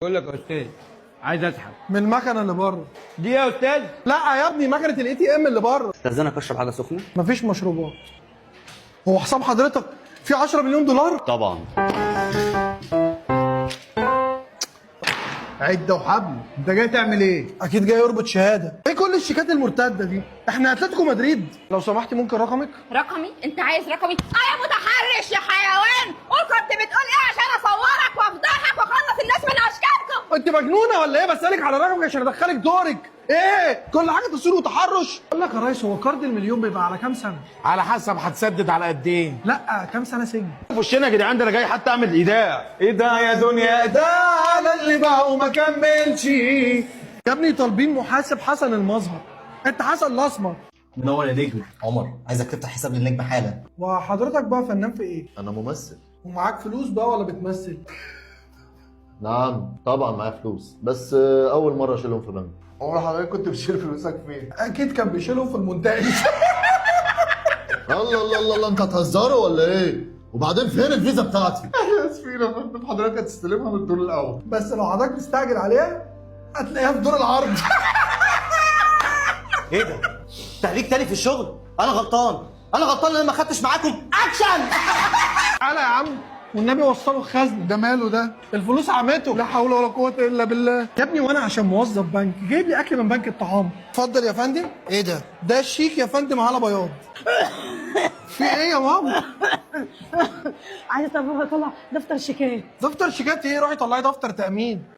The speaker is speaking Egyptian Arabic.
بقول لك يا استاذ، عايز اسحب. من المكنه اللي بره. دي يا استاذ؟ لا يا ابني، مكنه ال ATM اللي بره. استاذنك اشرب حاجة سخنة. مفيش مشروبات. هو حساب حضرتك في 10 مليون دولار؟ طبعا. عده وحبل، انت جاي تعمل ايه؟ اكيد جاي يربط شهادة. ايه كل الشيكات المرتدة دي؟ احنا اتلتيكو مدريد. لو سمحتي ممكن رقمك؟ رقمي؟ انت عايز رقمي؟ اه يا متحرش يا حيوان، قول كنت بتقول ايه عشان اصورك وافضحك واخلص الناس من اشكالكم. انت مجنونة ولا ايه؟ بسالك على رقمك عشان ادخلك دورك. ايه كل حاجة تصوير وتحرش؟ اقول لك يا ريس، هو card المليون بيبقى على كام سنة؟ على حسب هتسدد على قد ايه. لا كام سنة سجن؟ في وشنا يا جدعان، ده انا جاي حتى اعمل ايداع. ايه ده يا دنيا؟ ده على اللي باعه وما كملش. يا ابني طالبين محاسب حسن المظهر، انت حسن الاسمر. منور يا نجم. عمر، عايزك تفتح حساب للنجم حالا. وحضرتك بقى فنان في ايه؟ انا ممثل. ومعاك فلوس بقى ولا بتمثل؟ نعم طبعا معايا فلوس، بس اول مرة اشيلهم في بنك. عمر حضرتك كنت بتشيل فلوسك فين؟ اكيد كان بيشيلهم في المونتاج. الله الله الله الله، انت هتهزروا ولا ايه؟ وبعدين فين الفيزا بتاعتي؟ احنا اسفين يا فندم، حضرتك هتستلمها من الدور الاول. بس لو حضرتك مستعجل عليها هتلاقيها في دور العرض. ايه ده؟ تهريج تاني في الشغل؟ انا غلطان، انا غلطان ان انا ما خدتش معاكم اكشن. تعالى يا عم والنبي وصلوا الخزنة. ده ماله ده؟ الفلوس عمته. لا حول ولا قوة الا بالله. يا ابني وانا عشان موظف بنك جايب لي اكل من بنك الطعام. اتفضل يا فندم. ايه ده؟ ده الشيك يا فندم على بياض. في ايه يا ماما؟ عايزه اطلع دفتر شيكات. دفتر شيكات ايه؟ روحي طلعي دفتر تامين.